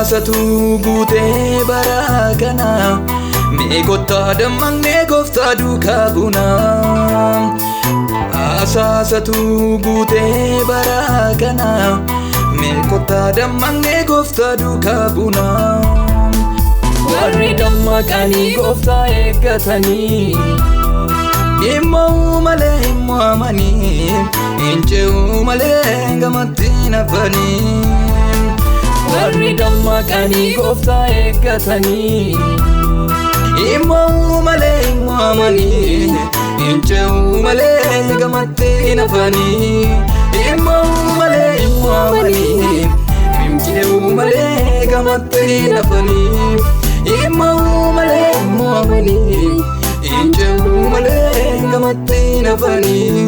Asaasatu guutee bara kana mee kottaa dammaqnee gooftaa duukaa buunaa. Asaasatu guutee bara kana mee kottaa dammaqnee gooftaa duukaa buunaa. Warri dammaqanii gooftaa eeggatanii Dhimmo'uu malee hin mo'amanii, hin ce'uu malee gamatti hin hafanii. Warri dammaqanii gooftaa eeggatanii Dhimmo'uu malee hin mo'amanii, hin ce'uu malee gamatti hin hafanii. Dhimmo'uu malee hin mo'amanii, hin ce'uu malee gamatti hin hafanii. Dhimmo'uu malee hin mo'amanii, hin ce'uu malee gamatti hin hafanii.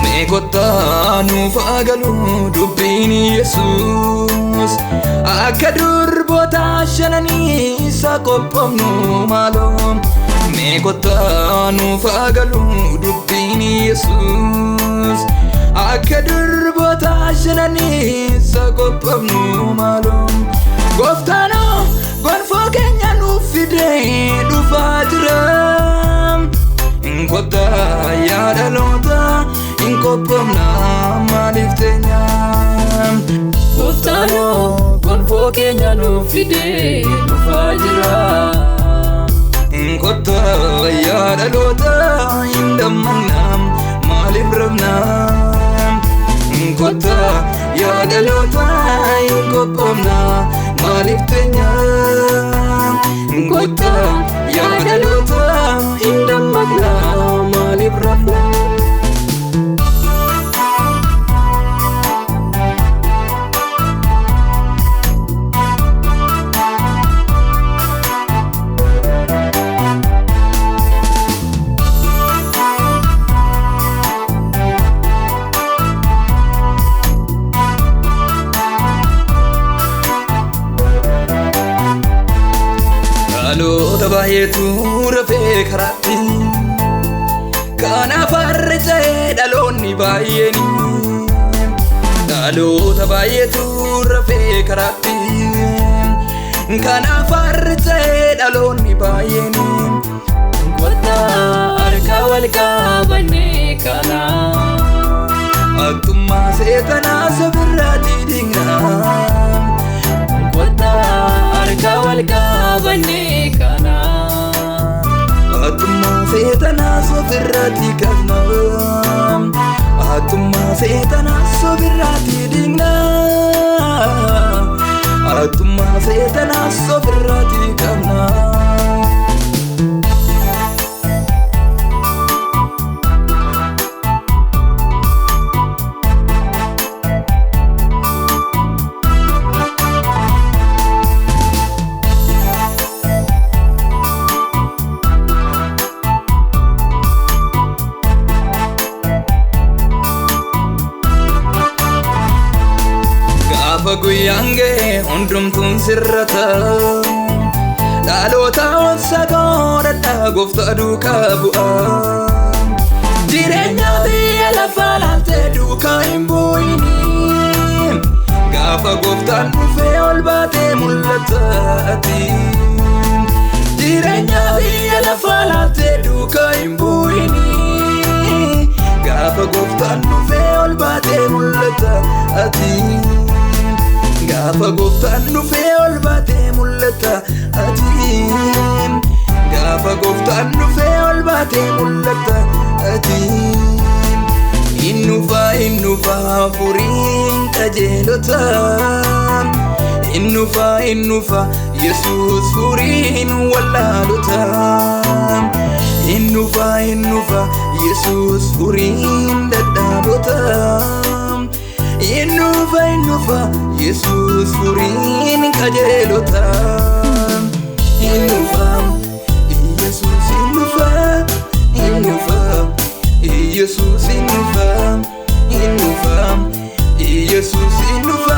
Mee kottaa nuuf haa galu dubbiin Yesuus akka durboota shananii isa qophoofnu maaloo. Mee kottaa nuuf haa galu dubbiin Yesuus akka durboota shananii isa qophoofnu maaloo. Gooftaanoo gonfoo keenya nuuf fidee dhufaa jira. Kottaa yaa dhaloota hin qophoofna maaliif teenya? Gooftaanoo gonfoo keenya nuuf fidee dhufaa jira. Kottaa yaa dhaloota hin dammaqna maaliif rafna? Kottaa yaa dhaloota hin qophoofna maaliif teenya? Kottaa yaa dhaloota hin dammaqna maaliif rafna? Dhaloota baay'eetu rafee karaatti kanaaf har'a ta'ee dhaloonni baay'een. Dhaloota baay'eetu rafee karaatti kanaaf har'a ta'ee dhaloonni baay'een. Kottaa harka wal qabannee kanaa Aktummaa seetanaa sofirraa didignaa. Kottaa harka wal qabannee kanaa Aktummaa seetanaa sofirraa dignaa. Aktummaa seetanaa sofirraa didignaa. Aktummaa seetanaa sofirraa dignaa. Gaafa guyyaan ga'e hundumtuun sirrata. Dhaloota obsa godhadhaa gooftaa duukaa bu'a. Jireenya biyya lafaa laaltee duukaa hin bu'ini. Gaafa gooftaan dhufee ol baatee mul'ataati. Jireenya biyya lafaa laaltee duukaa hin bu'ini. Gaafa gooftaan dhufee ol baatee mul'ataati. Gaafa gooftaan dhufee ol baatee mul'ata ati. Gaafa gooftaan dhufee ol baatee mul'ata ati. Inni dhufaa furiin qajeelota. Inni dhufaa Yesuus furiin wallaalota. Inni dhufaa Yesuus furiin dadhabota. Inni dhufaa Yesuus furiin qajeelota. Inni dhufaa Yesuus. dhufa, hin dhufa, Yesuus hin dhufa, hin dhufa, Yesuus hin dhufa.